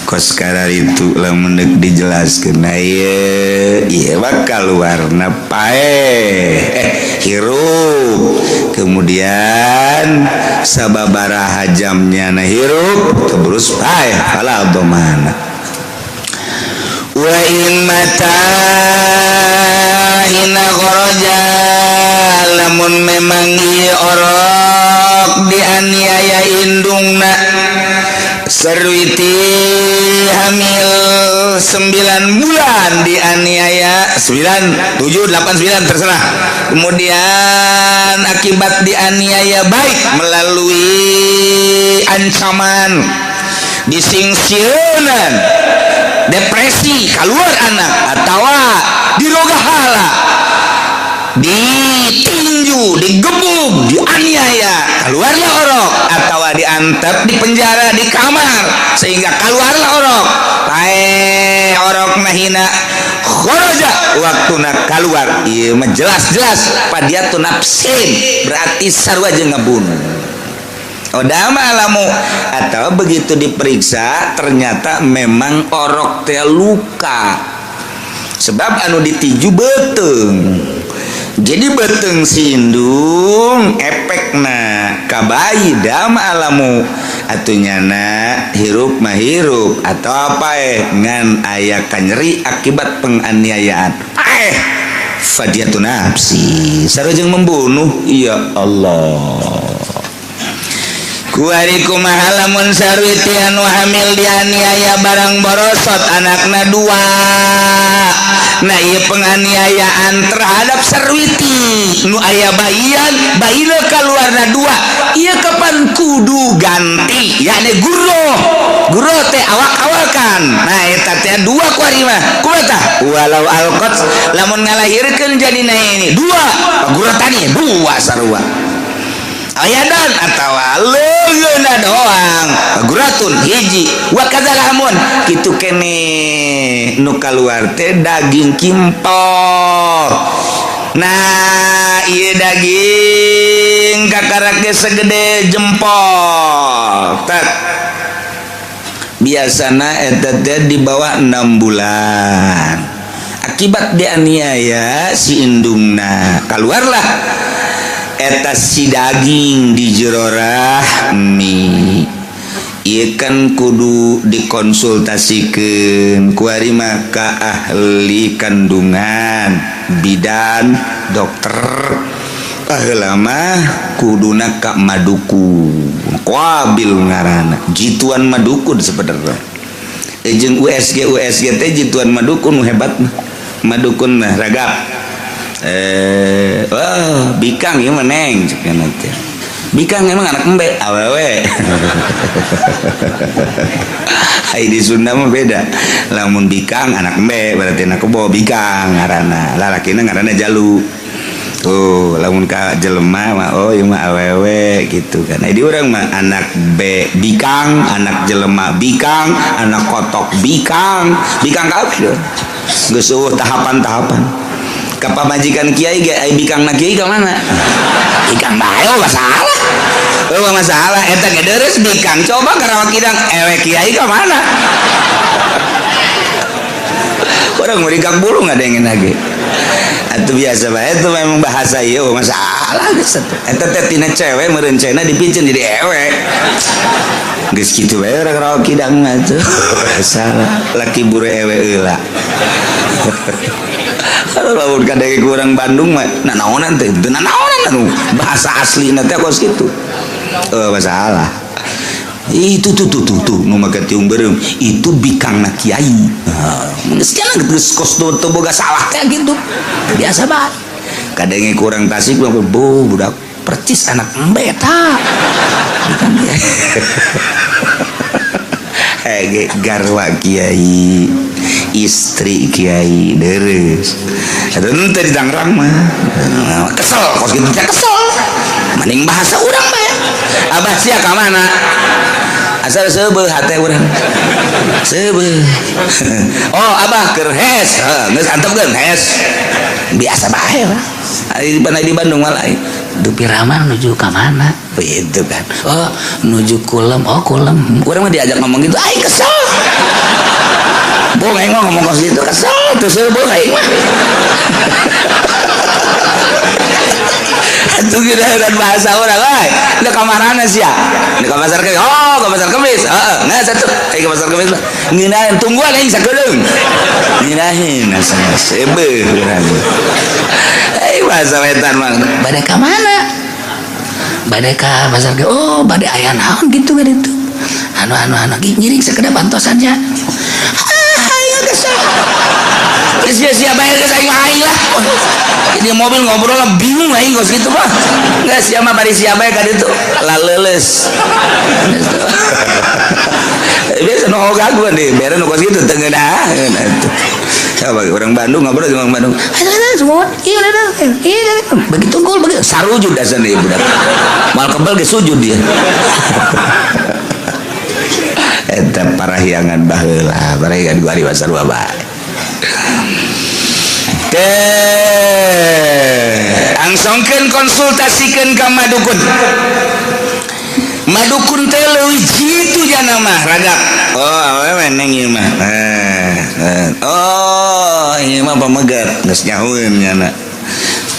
Kos itu lamun deuk dijelaskeun, nah, ieu ieu bakal warna paeh, eh, hirup, kemudian sababaraha jamnya na hirup terus paeh, fala dhamana. Wa in mata hina kharaja, lamun memang ieu orok dianiaya indungna, sarwiti hamil 9 bulan dianiaya, 9, 7, 8, 9, terserah, kemudian akibat dianiaya baik melalui ancaman, disingsieunan, depresi, keluar anak, atau dirogahala, ditinju, digebuk, dianiaya, keluarlah orok, atau diantep di penjara, di kamar, sehingga keluarlah orok, paeh orok nahina kharaja, waktuna keluar, ieu mah jelas-jelas fadiyatu nafsin, berarti sarua jeung ngabunuh. Odama alamu, atau begitu diperiksa ternyata memang orok teh luka, sebab anu ditiju beteng, jadi beteng sindung efekna ka bayi. Dama alamu atuh nyana hirup mah hirup atau apa, eh, ngan aya kanyeri akibat penganiayaan, eh, fadiyatu nafsi, sarua jeung membunuh. Ya Allah. Kuari kumaha lamun sarwiti anu hamil dianiaya, barang borosot anakna dua? Nah, ieu penganiayaan terhadap sarwiti nu aya bayian, bayina kaluarna dua. Ieu kapan kudu ganti, yakni gurrah. Gurrah teh awak-awakan. Nah, eta teh dua kuari mah kumaha tah? Walau alqat, lamun ngalahirkeun janina ini dua, gurrah tadi dua sarua, ayadan atawa leungeunna doang, gurratun hiji. Wa kadzalamun kitu kene nu kaluar teh daging kimpol. Nah, ieu daging Daging kakarak ge segede jempol. Tet. Biasana eta teh di bawah 6 bulan. Akibat dianiaya si indungna, keluarlah eta si daging di jero rahmi. Ieu kan kudu dikonsultasikeun kuari mah ka ahli kandungan, bidan, dokter. Baheula mah kuduna ka madukun. Qabil ngaranna, jituan madukun sebenarnya. Jeung USG USG teh jituan madukun nu hebat mah. Madukun mah ragap. Oh, bikang ieu mah neng cek teh. Bikang emang anak embe awewe. Ai di Sunda mah beda. Lamun bikang anak embe berarti anak kebo bikang ngaranna. Lalakina ngaranna jalu. Oh, lamun ka jelema mah oh ieu mah awewe gitu kan. Di urang mah anak B bikang, anak jelema bikang, anak kotok bikang, bikang kabeh. Geus eueuh tahapan-tahapan. Ka pamajikan kiai ge ai bikangna kiai ka mana? Bikang bae oh masalah. Oh masalah eta ge deres bikang. Coba karawak kidang ewe kiai ka mana? Urang merikak bulu ngadengin lagi. Atuh biasa bae itu memang bahasa ieu masalah geus atuh. Eta teh tina cewek meureun dipinceun jadi ewe. Geus kitu bae urang karawak kidang mah tuh. Salah laki bure ewe heula. Kalau lamun kadenge ku urang Bandung mah nanaonan teh, teu nanaonan anu bahasa aslina teh kos kitu. Oh, masalah. Itu tuh tuh tuh tuh nu make tiung beureum itu bikangna kiai. Geus jangan geus kos teu boga salah teh gitu. Biasa bae. Kadenge ku urang Tasik mah bo budak percis anak embe eta. Bikang kiai. Hege garwa kiai, istri kiai deres. Eta teu di Tangerang mah. Kesel kos kitu teh kesel. Mending bahasa urang bae. Abah sia ka mana? Asal seubeuh hate urang. Seubeuh. Oh, abah keur hes. Heuh, geus antepkeun hes. Biasa bae lah. Ari di Bandung mah lain. Dupi Rama nuju ka mana? Begitu kan. Oh, nuju kulem. Oh, kulem. Urang mah diajak ngomong gitu, aing kesel. Bohong aing mah ngomong kos gitu, kesel tuh seubeuh aing mah. Atuh geura bahasa urang euy. Da kamarana sia? Da ka pasar kemis. Oh, ka pasar kemis. Heeh, nah satu. Aing ka pasar kemis mah. Ngeunaheun tungguan aing sakedeung. Ngeunaheun asa seubeuh urang. Aing bahasa wetan mah. Bade ka mana? Bade ka pasar kemis. Oh, bade aya naon gitu kan itu. Anu anu anu ngiring sakedap antosan nya. Ah, aing kesel. Geus sia-sia bae geus aing mah aing lah. Di mobil ngobrol lah bingung aing kos kitu mah. Geus sia mah bari sia bae ka ditu. Laleuleus. Biasa nu gaguan deh, bere nu kos kitu teu ngeunaheun atuh. Coba orang Bandung ngobrol sama orang Bandung. Semua iya iya begitu gol begitu sarujud dasar dia budak. Mal kebel ge sujud dia. Eta parahyangan baheula, parahyangan gua ari pasar bae. Angsongkeun konsultasikeun ka madukun. Madukun teh leuwih jitu jana mah ragap. Oh, awewe neng ieu mah. Oh, ieu mah pamegat geus nyahueun nyana.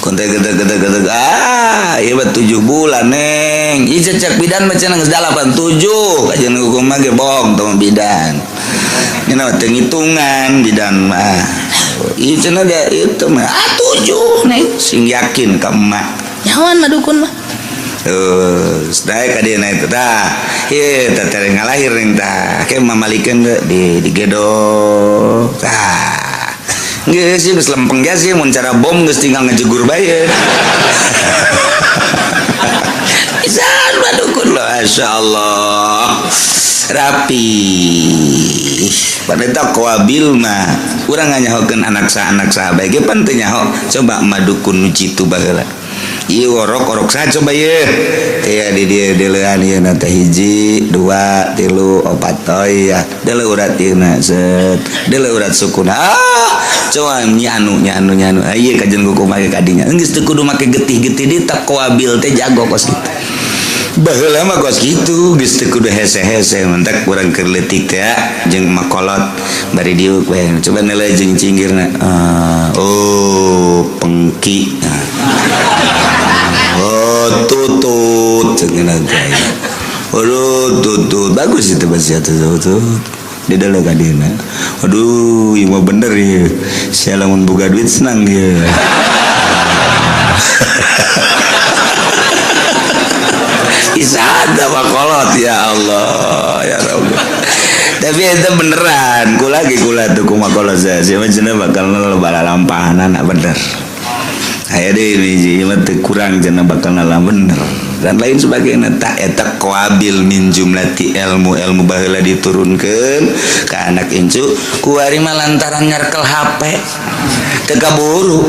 Kun teh gede-gede gede. Ah, ieu mah 7 bulan neng. Ieu cecek bidan mah cenah geus 8 7. Kajian hukum mah ge bohong tong bidan. Nya teu ngitungan bidan mah. Ieu cenah da itu mah ah 7 neng sing yakin ka emak. Nyawan madukun mah. Terus daek ka dieu itu tah. Ieu teh teh ngalahir ning tah. Ke mamalikeun di digedo. Tah. Geus sih geus lempeng ge sih mun cara bom geus tinggal ngejegur bae. Bisa madukun lo masyaallah. Rapi. Pada qabil mah urang nganyahokeun anak sa anak saha bae ge pan teu nyaho. Coba madukun nu jitu baheula. Ieu orok orok saha coba ieu teh di dieu deuleuan ieu na teh hiji dua tilu opat. Oh iya, deuleu urat ieu na set, deuleu urat sukuna. Ah, coba nyanu nyanu nyanu. Ah, ieu kajen kumaha kadinya geus teu kudu make getih-getih di tak koabil teh jago kos kitu. Baheula mah kos kitu geus teu kudu hese-hese, mentak urang keur leutik teh jeung makolot bari diuk we coba nilai jeung cinggirna. Ah, oh pengki. Ah. Oh tutut cenah teh. Aduh tutut bagus itu bahasa tutut. Di dalam kadina. Aduh, ieu mah bener ieu. Sia lamun boga duit senang ieu. Isada makolot ya Allah ya Rabbi. Tapi itu beneran, kula ge kula tuh kumakolot saya. Sia mah cenah bakal loba lalampahan bener. Aya deui hiji mah teu kurang cenah bakal nalam bener dan lain sebagainya. Tak eta qabil min jumlati ilmu ilmu baheula diturunkeun ka anak incu kuari mah lantaran nyarkel HP teu kaburu.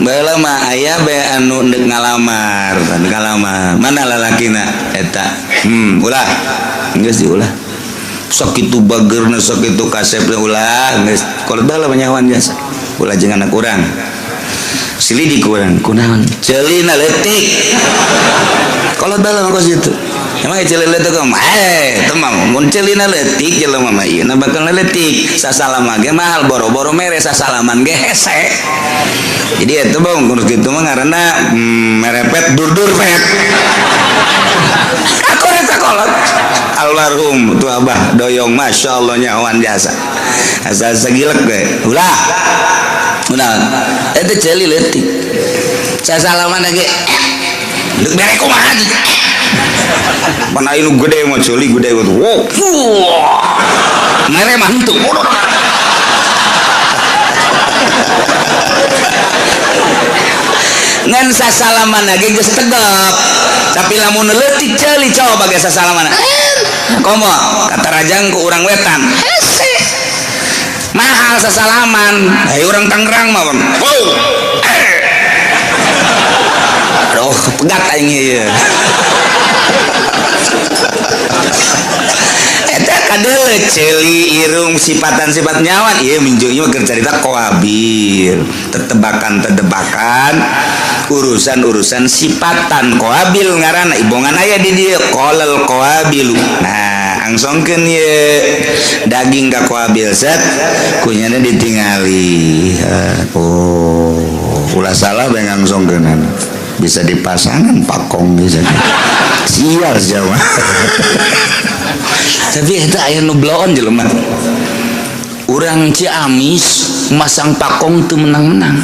Baheula mah aya bae anu deuk ngalamar, ngalamar mana lalakina eta ulah geus diulah sakitu bageurna sakitu kasepna ulah geus kolot baheula mah nyahoan jasa ulah jeung anak urang selidik urang kunaon ceulina leutik kolot baheula mah kos kitu. Emang ceuli leutik mah teu mah mun ceulina leutik jelema mah ieu na bakal leutik sasalama ge mahal boro-boro mere sasalaman ge hese. Jadi itu bang kurus gitu mah ngaranna merepet dur-dur pet. Aku rasa kolot almarhum tuh abah doyong masya Allah nyawan jasa asal segilek ge ulah ulah itu ceuli leutik sasalaman ge deuk mere kumaha gitu. Mana ieu gede mah ceuli gede mah wow mere mah henteu. Ngan sasalaman lagi geus tegap tapi lamun leutik ceuli coba ge sasalaman komo kata rajang ku urang wetan hese mahal sasalaman ai urang Tangerang mah wow aduh pegat aing ieu. Eta kadeuleu ceuli irung sifatan-sifat nyawan ieu minju ieu keur carita qabil tetebakan-tetebakan urusan-urusan sifatan qabil ngaranna ibongan aya di dieu qalal qabilu. Nah angsongkeun ieu daging ka qabil set kunyana ditingali. Oh ulah salah bae ngangsongkeunana bisa dipasangan pakong bisa sial sia mah. Tapi eta aya nu bloon jelema urang Ciamis masang pakong teu menang-menang.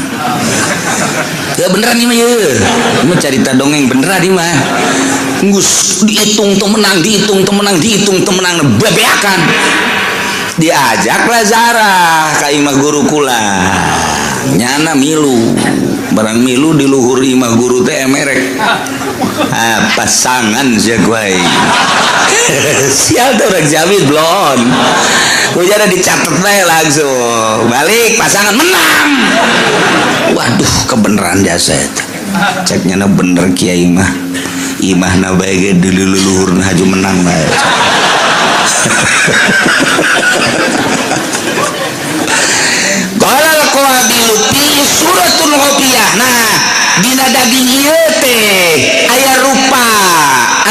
Ya beneran ieu mah ieu. Ieu carita dongeng beneran ieu mah. Geus dihitung teu menang, dihitung teu menang, dihitung teu menang, bebeakan. Diajaklah Zarah ka imah guru kula. Nyana milu. Barang milu di luhur imah guru teh emerek. Ah, pasangan sia gue. Sial tuh orang Ciamis blon. Udah dicatat bae langsung. Balik pasangan menang. Waduh, kebenaran jasa eta. Cek nyana bener kiai mah. Imahna bae ge di leluhurna haju menang bae. Qala al-qabilu fi suratul khafiyah. Nah, dina daging ieu teh aya rupa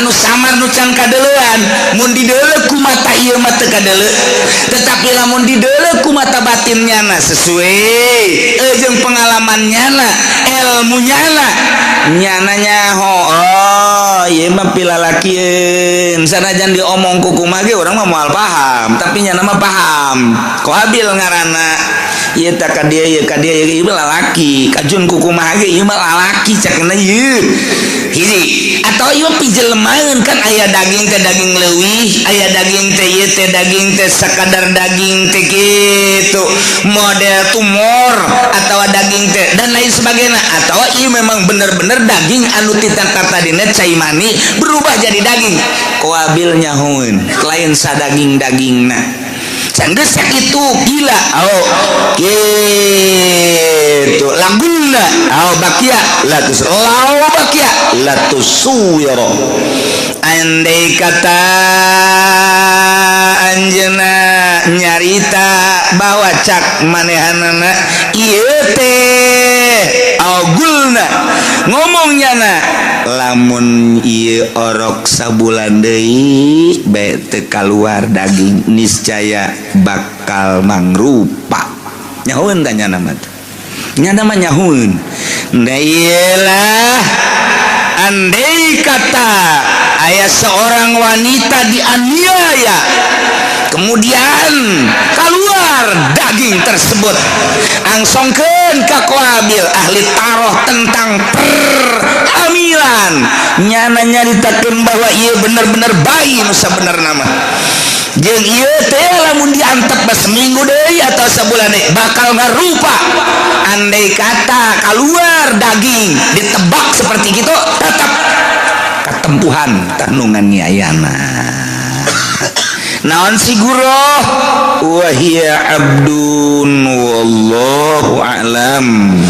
anu samar nu can kadeuleuan. Mun dideuleu ku mata ieu mah teu kadeuleu, tetapi lamun dideuleu ku mata batin nyana sesuai jeung pengalaman nyana, ilmu nyana, nyana nyaho. Oh, ieu mah pilalakieun. Sanajan diomong ku kumaha ge urang mah moal paham, tapi nyana mah paham. Qabil ngaranna ieu teh ka dieu ieu ka dieu ieu mah lalaki, kajun ku kumaha ge ieu mah lalaki cakna ieu. Hiji atau ieu pijelemaeun kan aya daging teh daging leuwih, aya daging teh ieu teh daging teh sakadar daging teh kitu, model tumor atau daging teh dan lain sebagainya, atau ieu memang bener-bener daging anu titang tadina cai mani berubah jadi daging. Qabil nyahoeun lain sadaging-dagingna. Geus sakitu gila. Oh, gitu laguna. Oh, bakia latus lau bakia latus suwiro. Andai kata anjeuna nyarita bahwa cak manehanana ieu teh agulna ngomongnya na lamun ieu orok sabulan deui bae teu kaluar daging, niscaya bakal mangrupa. Nyahoeun tanya nama teh, nya nama nyahoeun. Nah, iyalah, andai kata aya seorang wanita dianiaya, kemudian keluar daging tersebut, angsongkeun ka Qabil ahli taroh tentang perhamilan, nyana nyaritakeun bahwa ieu bener-bener bayi nu sabenerna mah, jeung ieu teh lamun diantep bae seminggu deui atau sabulan deui bakal ngarupa. Andai kata keluar daging ditebak seperti gitu, tetap ketempuhan tandungan ayana naon si guroh wahia abdun, wallahu a'lam.